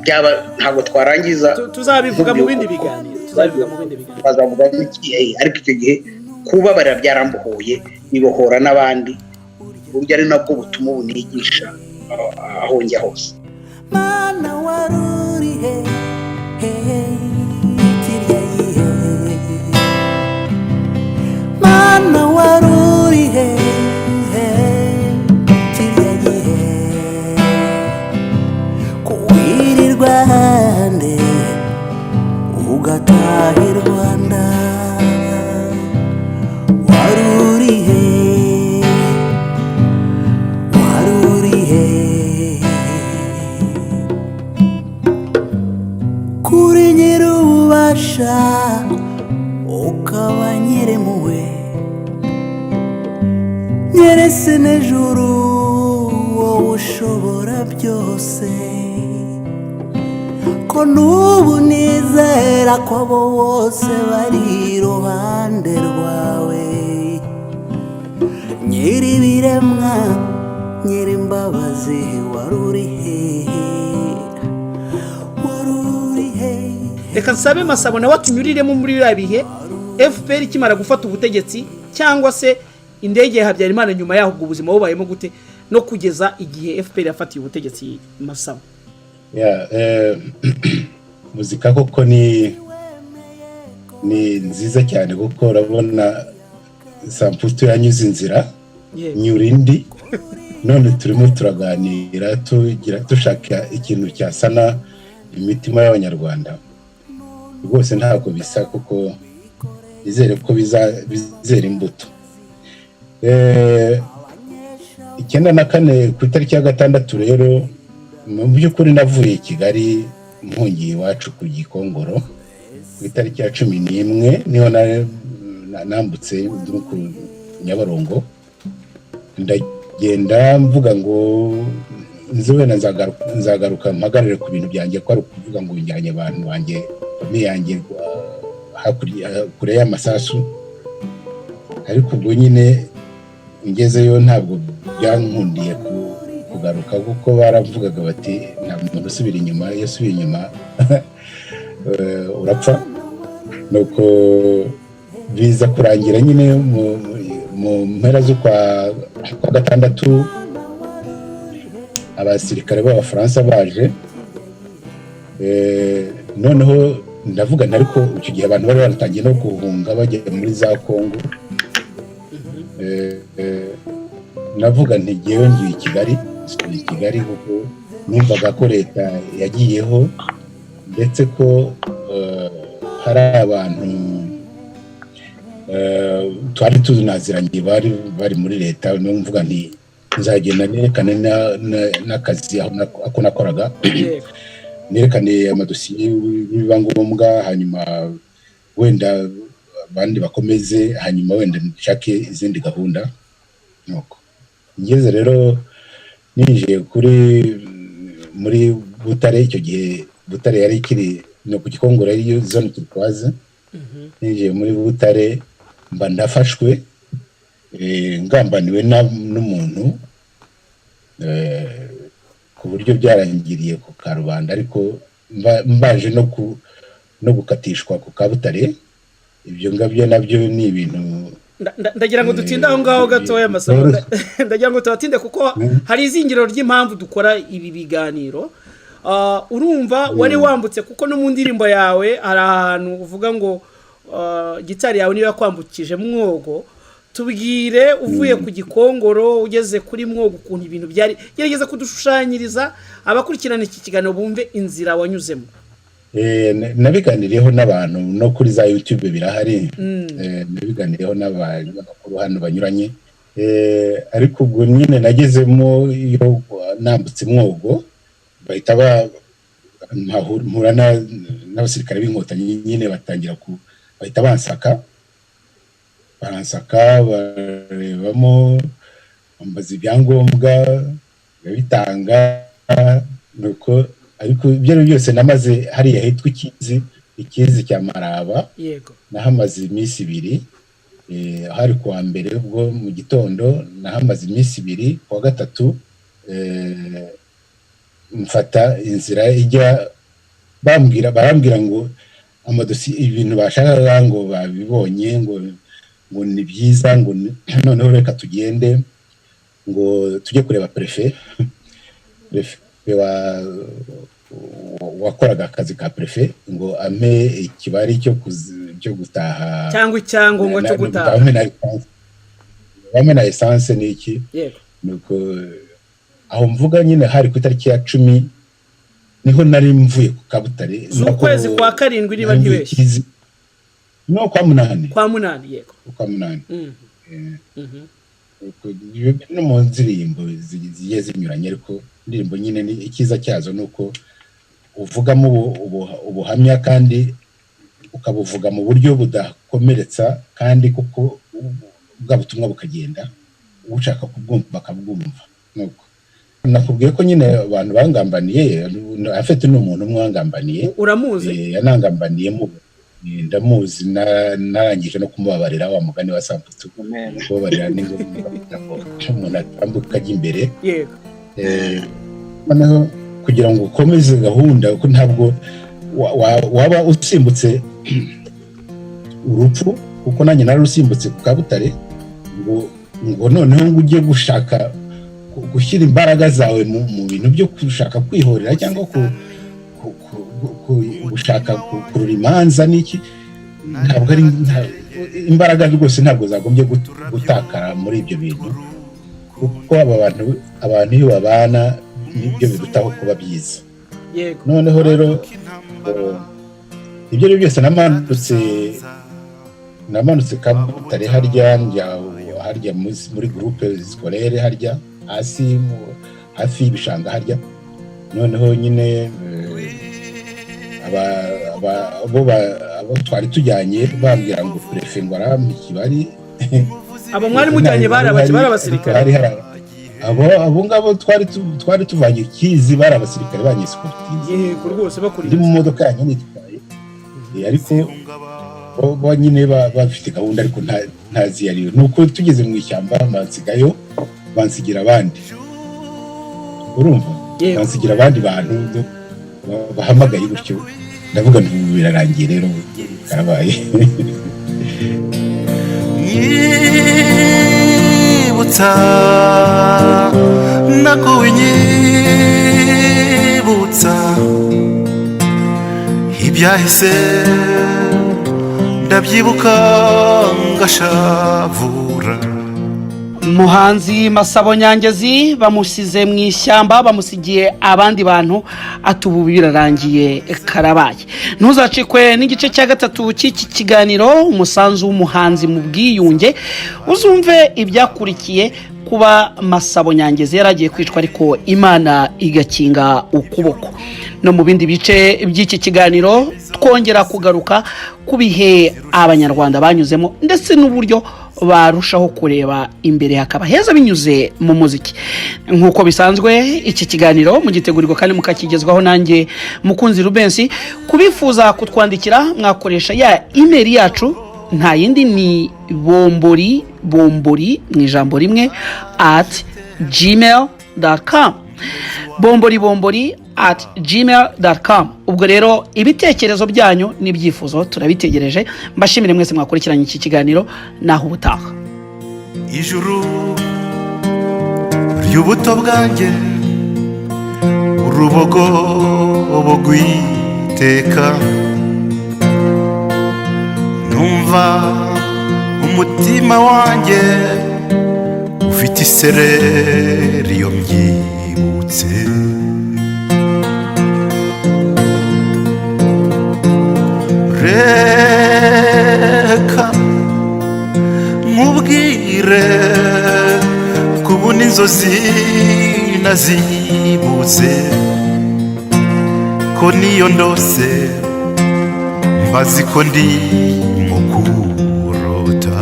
[SPEAKER 2] byaba ntabwo twarangiza.
[SPEAKER 5] Tuzabivuga mu bindi biganiro, tuzabivuga mu bindi biganiro.
[SPEAKER 2] Bazavuga iki, ariko icyo gihe kubabarira byarambohoye, bibohora n'abandi. Burya ari nabwo butuma ubu nigisha aho njya hose.
[SPEAKER 4] Mana, wari uri he kirya gihe? Mana, wari uri he kirya gihe? Kuwirirwa hande ugataha i Rwanda, wari uri he? Wari uri he? Kuri nyir'ububasha ukaba nyir'impuhwe, nyerese n'ijuru, wowe ushobora byose, ko n'ubu nizera ko abo bose bari iruhande rwawe, nyir'ibiremwa, nyir'imbabazi, wari uri hehe? Wari uri hehe?
[SPEAKER 5] Reka nsabe Masabo nawe atunyuriremo muri biriya bihe FPR ikimara gufata ubutegetsi, cyangwa se indege ya Habyarimana, nyuma yaho ubwo buzima bubayemo gute, no kugeza igihe FPR yafatiye ubutegetsi. Masabo.
[SPEAKER 3] Ya, muzika koko ni nziza cyane, kuko urabona Samputu yanyuze inzira, nyura indi. None turimo turaganira, tugira dushaka ikintu cyasana imitima y'Abanyarwanda. Rwose ntabwo bisa, kuko nizere ko bizera imbuto. 94 ku itariki ya 6 rero, mu by'ukuri navuye i Kigali mpungiye iwacu ku Gikongoro. Ku itariki ya 11 niho nambutse ndi ku Nyabarongo, ndagenda mvuga ngo nzi wenda nzagaruka mpagarare ku bintu byanjye, ko ari ukuvuga ngo njyanye abantu banjye, famille yanjye, hakurya kure y'amasasu. Ariko ubwo nyine ngezeyo ntabwo byankundiye kugaruka, kuko baravugaga bati: "Nta muntu usubira inyuma, iyo usubiye inyuma urapfa." Nuko biza kurangira nyine mu mpera z'ukwa kwa gatandatu abasirikare b'Abafaransa baje. Noneho ndavuga nti ariko icyo gihe abantu bari baratangiye no guhunga bajya muri za Kongo. Navuga nti ngewe ngiye i Kigali, nsubiye i Kigali, kuko numvaga ko leta yagiyeho, ndetse ko hari abantu twari tunaziranye bari bari muri leta. Niyo mvuga nti nzagenda nerekane n'akazi ako nakoraga, nerekane amadosiye nibiba ngombwa, hanyuma wenda abandi bakomeze, hanyuma wenda nshake izindi gahunda. Nuko ngeze rero ninjiye kuri muri Butare, icyo gihe Butare yari ikiri no ku Gikongoro, yari zone turquoise. Ninjiye muri Butare mba ndafashwe, ngambaniwe n'umuntu, ku buryo byarangiriye ku karubanda, ariko mbaje no gukatishwa ku Kabutare. Ibyo ngabyo nabyo ni ibintu
[SPEAKER 5] Ndagira ngo dutinde aho ngaho gatoya, Masabo. Ndagira ngo tuhatinde kuko hari izingiro ry'impamvu dukora ibi biganiro. Urumva wari wambutse, kuko no mu ndirimbo yawe hari ahantu uvuga ngo gitari yawe niyo yakwambukije Mwogo. Tubwire, uvuye ku Gikongoro ugeze kuri Mwogo, ukuntu ibintu byari. Gerageza kudushushanyiriza, abakurikirana iki kiganiro bumve inzira wanyuzemo.
[SPEAKER 3] Nabiganiriyeho n'abantu no kuri za YouTube birahari. Nabiganiriyeho n'abanyamakuru hano banyuranye. Ariko ubwo nyine nagezemo, iyo nambutse Mwogo bahita mpura n'abasirikare b'Inkotanyi nyine, batangira ku bahita bansaka, baransaka, barebamo, bambaza ibyangombwa, ndabitanga. Nuko ariko ibyo ari byo byose namaze hariya hitwa Ikizi, Ikizi cya Maraba. Nahamaze iminsi 2, hari kuwa mbere ubwo mu gitondo nahamaze iminsi 2. Kuwa gatatu mfata inzira ijya, barambwira ngo amadosiye, ibintu bashakaga ngo babibonye, ngo ni byiza, ngo noneho reka tugende ngo tujye kureba préfet. Préfet wakoraga akazi ka préfet, ngo ampe ikibari cyo gutaha
[SPEAKER 5] cyangwa icyangombwa cyo gutaha.
[SPEAKER 3] Bampe na essence n'iki. Nuko aho mvuga nyine hari ku itariki ya 10, niho nari mvuye ku Kabutare.
[SPEAKER 5] Z'ukwezi kwa karindwi, niba ntibeshye.
[SPEAKER 3] No kwa munani.
[SPEAKER 5] Kwa munani, yego.
[SPEAKER 3] Kwa munani. No mu ndirimbo zigiye zinyuranye, ariko indirimbo nyine ni icyiza cyazo ni uko uvugamo ubuhamya kandi ukabuvuga mu buryo budakomeretsa, kandi kuko bwa butumwa bukagenda, ushaka kubwumva akabwumva. Nuko nakubwiye ko nyine abantu bangambaniye, afite ni umuntu umwe wangambaniye.
[SPEAKER 5] Uramuzi?
[SPEAKER 3] Yanangambaniye mu ndamuzi, narangije no kumubabarira, wa mugani wa Samputu. Kubabarira ni ngombwa kugira ngo umuntu atambuke ajya imbere. Noneho kugira ngo ukomeze gahunda, kuko ntabwo waba usimbutse urupfu, kuko nanjye nararusimbutse ku Kabutare, ngo noneho ngo ujye gushaka gushyira imbaraga zawe mu bintu byo gushaka kwihorera cyangwa gushaka kurura imanza n'iki, ntabwo ari imbaraga rwose, ntabwo zagombye gutakara muri ibyo bintu. Kuko aba bantu, abantu iyo babana nibyo birutaho kuba byiza. Noneho rero ibyo ari byo byose, namanutse Kabutare harya, njya harya muri groupe scolaire harya hasi, hafi y'ibishanga harya. Noneho nyine abo twari tujyanye bambwira ngo préfet ngo arampa ikibari.
[SPEAKER 5] Abo mwari mujyanye bari abaki? Bari abasirikare?
[SPEAKER 3] Hari abo ngabo twari tuvanye ikizi, bari abasirikare banyescortinze.
[SPEAKER 5] Yego rwose,
[SPEAKER 3] Ndi
[SPEAKER 5] bakuriye.
[SPEAKER 3] mu modoka yanjye nitwaye. Ariko bo nyine bafite gahunda, ariko ntazi iyo ariyo. Nuko tugeze mu ishyamba bansigayo, bansigira abandi, urumva? Bansigira abandi bantu bahamagaye gutyo. Ndavuga nti ubu birarangiye rero, karabaye.
[SPEAKER 1] Nyibutsa nakuwinyibutsa ibyahise, ndabyibuka ngashavura.
[SPEAKER 5] Muhanzi Masabo Nyangezi bamusize mu ishyamba, bamusigiye abandi bantu, ati ubu birarangiye, karabaye. Ntuzacikwe n'igice cya gatatu cy'iki kiganiro, umusanzu w'umuhanzi mu bwiyunge. Uzumve ibyakurikiye kuba Masabo Nyangezi yari agiye kwicwa, ariko Imana igakinga ukuboko. No mu bindi bice by'iki kiganiro twongera kugaruka ku bihe Abanyarwanda banyuzemo, ndetse n'uburyo barushaho kureba imbere hakaba heza binyuze mu muziki. Nk'uko bisanzwe, iki kiganiro mugitegurirwa kandi mukakigezwaho nanjye Mukunzi Rubensi. Kubifuza kutwandikira mwakoresha ya email yacu, nta yindi ni bombori bombori mu ijambo rimwe @gmail.com, bombori bombori @gmail.com. Ubwo rero ibitekerezo byanyu n'ibyifuzo turabitegereje. Mbashimire mwese mwakurikiranye iki kiganiro, naho ubutaha.
[SPEAKER 1] Ijuru ry'ubuto bwanjye, urubogobogo rw'iteka, numva umutima wanjye ufite isereri iyo mbyibutse. Reka nkubwire kubona inzozi nazibuze, ko niyo ndose mbazi ko ndi mu kurota.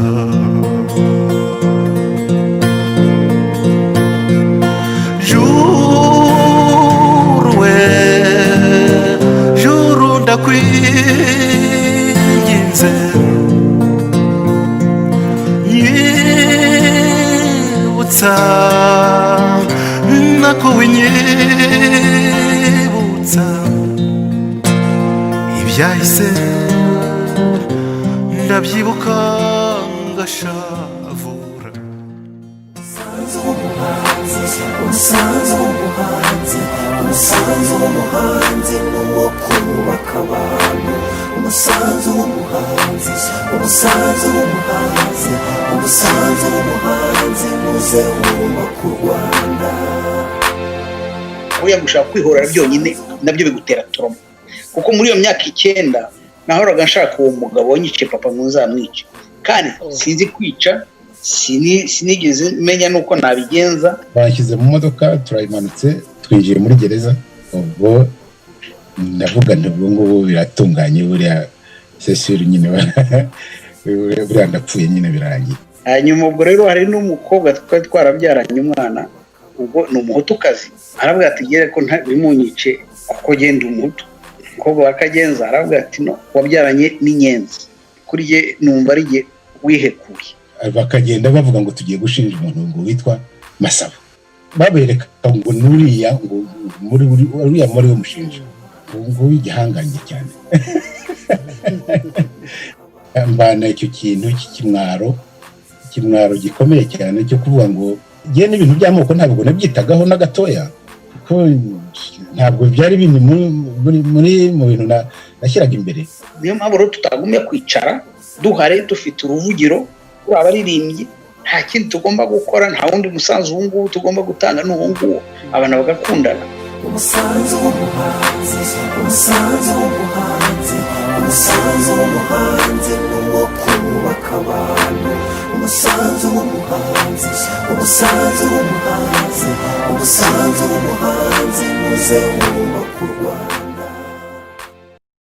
[SPEAKER 1] Juru we juru, ndakwinginze, nyibutsa nakuwinyibutsa ibyahise, ndabyibuka ngashavura.
[SPEAKER 4] Umusanzu w'umuhanzi, umusanzu w'umuhanzi, umusanzu w'umuhanzi ni uwo kubaka abantu. Umusanzu w'umuhanzi, umusanzu w'umuhanzi, umusanzu w'umuhanzi muze wubaka u Rwanda.
[SPEAKER 2] Buriya gushaka kwihorera byonyine nabyo bigutera trauma, kuko muri iyo myaka 9 nahoraga nshaka uwo mugabo wanyiciye papa ngo nzamwice, kandi sinzi kwica, sinigeze menya n'uko nabigenza.
[SPEAKER 3] Banshyize mu modoka turayimanutse, twinjiye muri gereza. Ubwo ndavuga nti ubwo ngubu biratunganye, buriya c'est sûr nyine, buriya ndapfuye nyine, birarangiye.
[SPEAKER 2] Hanyuma ubwo rero hari n'umukobwa twari twarabyaranye umwana, ubwo ni Umuhutukazi, aravuga ati gere ko ntimunyice kuko genda Umuhutu. Umukobwa wa Kagenza aravuga ati no wabyaranye n'inyenzi, kuri jye numva ari jye wihekuye.
[SPEAKER 3] Bakagenda bavuga ngo tugiye gushinja umuntu ngo witwa Masabo, babereka ngo nuriya, ngo muri uriya muri we mushinja ngo w'igihangange cyane. Mbana icyo kintu cy'ikimwaro, ikimwaro gikomeye cyane cyo kuvuga ngo ngewe n'ibintu by'amoko ntabwo nabyitagaho na gatoya, kuko ntabwo byari biri muri mu bintu nashyiraga imbere.
[SPEAKER 2] Niyo mpamvu rero tutagumya kwicara duhare dufite uruvugiro turi abaririmbyi. Nta kindi tugomba gukora, nta wundi musanzu ubu ngubu tugomba gutanga, ni uwo nguwo, abantu bagakundana.
[SPEAKER 4] Umusanzu w'umuhanzi, umusanzu w'umuhanzi, umusanzu w'umuhanzi ni uwo kubaka abantu. Umusanzu w'umuhanzi, umusanzu w'umuhanzi, umusanzu w'umuhanzi muze wubaka u Rwanda.